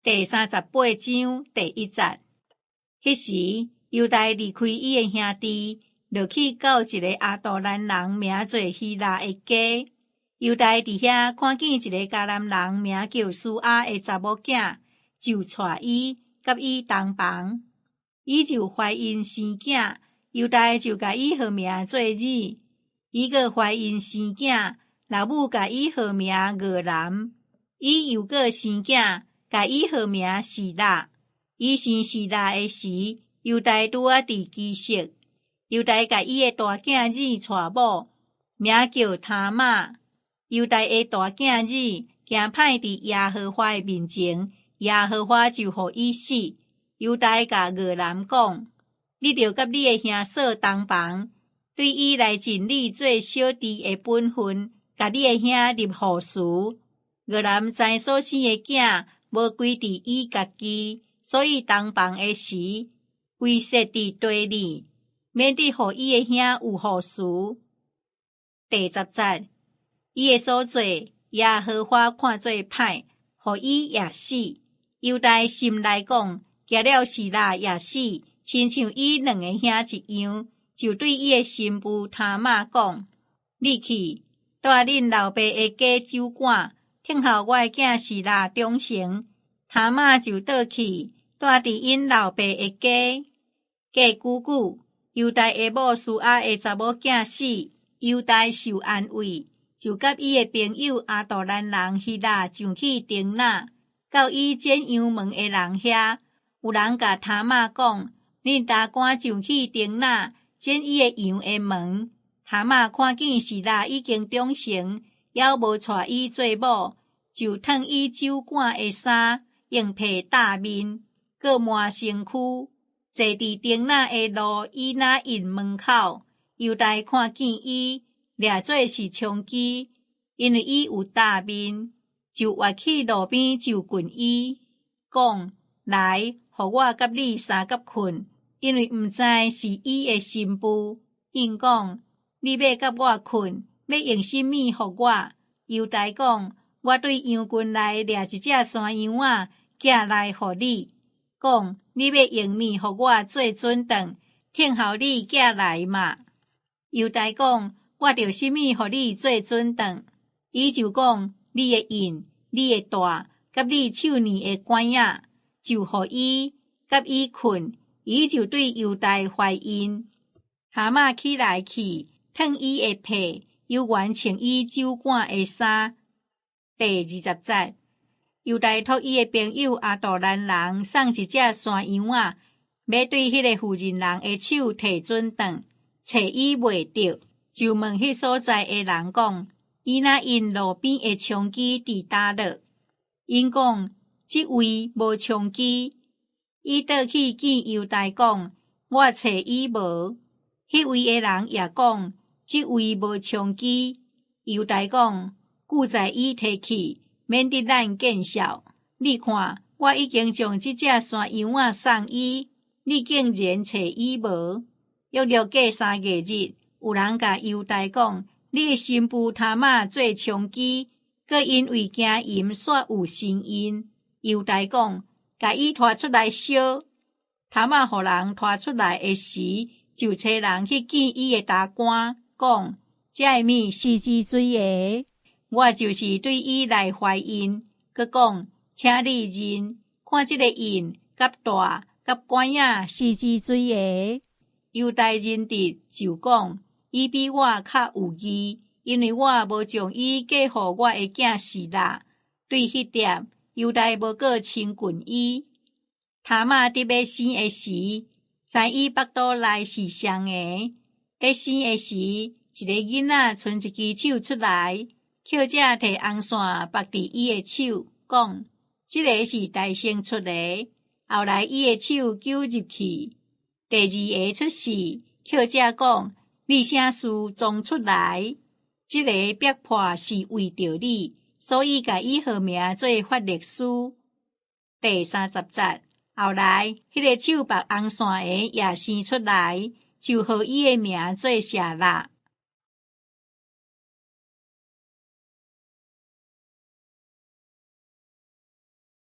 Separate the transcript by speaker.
Speaker 1: 第三十八章第一節。彼時，猶大離開伊的兄弟，落去到一個亞杜蘭人名做希拉的家。猶大佇遐看見一個迦南人名叫書亞的查某囝，就娶伊，佮伊同房。伊就懷孕生囝，猶大就共伊號名做珥。伊閣懷孕生囝，老母共伊號名俄南。伊又閣生囝，共伊號名示辣。伊生示辣的時，猶大拄仔佇基色。猶大共伊的大囝珥娶某，名叫他瑪。猶大的大囝珥行歹佇耶和華的面前，耶和華就予伊死。猶大共俄南講：你著佮你的兄嫂同房，對伊來盡你做小弟的本分，共你的兄立後嗣。俄南知所生的囝無歸佇伊家己，所以同房的時，遺失佇地裡，免得予伊的兄有後嗣。第十節，伊的所做，耶和華看做歹，予伊也死。猶大心內講：驚了示辣也死，親像伊兩个兄一樣，就對伊的新婦他瑪講：你去，蹛恁老爸的家酒館，聽候我的囝示辣長成。他瑪就倒去，蹛佇𪜶老爸的家。過久久，猶大的某書亞的查某囝死，猶大受安慰，就佮伊的朋友亞杜蘭人希拉上去亭拿，到伊剪羊毛的人遐。有人共他瑪講：恁大官上去亭拿剪伊的羊的毛。他瑪看見示辣已經長成，猶無娶伊做某，就脫伊酒館的衫，用皮罩面，閣抹身軀，坐佇亭拿的路以拿因門口。猶大看見伊，掠做是娼妓，因為伊有罩面，就躍去路邊就近伊，講：來，予我佮你相佮睏，因為毋知是伊的新婦。應講：你欲佮我睏，欲用啥物予我？猶大講：我對羊群內掠一隻山羊仔，寄來予你。講：你欲用物予我做準當，聽候你寄來嘛。猶大講：我著啥物予你做準當？伊就講：你的印、你的帶，佮你手鏈的管仔，就予伊，佮伊睏，伊就對猶大懷孕。他瑪起來去，脫伊的被，猶原穿伊酒館的衫。第二十節，猶大託伊的朋友亞杜蘭人送一隻山羊仔，欲對彼个婦人人的手提準當，揣伊袂著，就問彼所在的人講：以拿因路邊的娼妓佇佗落？𪜶講：這位無娼妓。伊倒去見猶大講：我揣伊無。彼位的人也講：這位無娼妓。猶大講：久在伊提去，免得咱見笑。你看，我已經將這隻山羊仔送伊，你竟然揣伊無？約略過三個日，有人共猶大講：你的新婦他瑪做娼妓，閣因為行淫煞有身孕。猶大講：共伊拖出來燒。他瑪予人拖出來的時，就差人去見伊的大官，講：這个物是之水的，我就是對伊來懷孕。閣講：請你認，看這个印、佮帶、佮管仔是之水的。猶大認得，就講：伊比我較有義，因為我無將伊嫁予我的囝示辣。對彼點，猶大無閣親近伊。他瑪得欲生的時，知伊腹肚內是雙个。得生的時，一个囡仔伸一支手出來，抾者提紅線縛佇伊的手，講：這个是代先出的。後來伊的手揪入去。第二个出世，抾者講：你啥事裝出來？這个逼迫是為著你，所以共伊號名做法勒斯。第三十節，後來彼个手縛紅線的也生出來，就號伊的名做舍辣。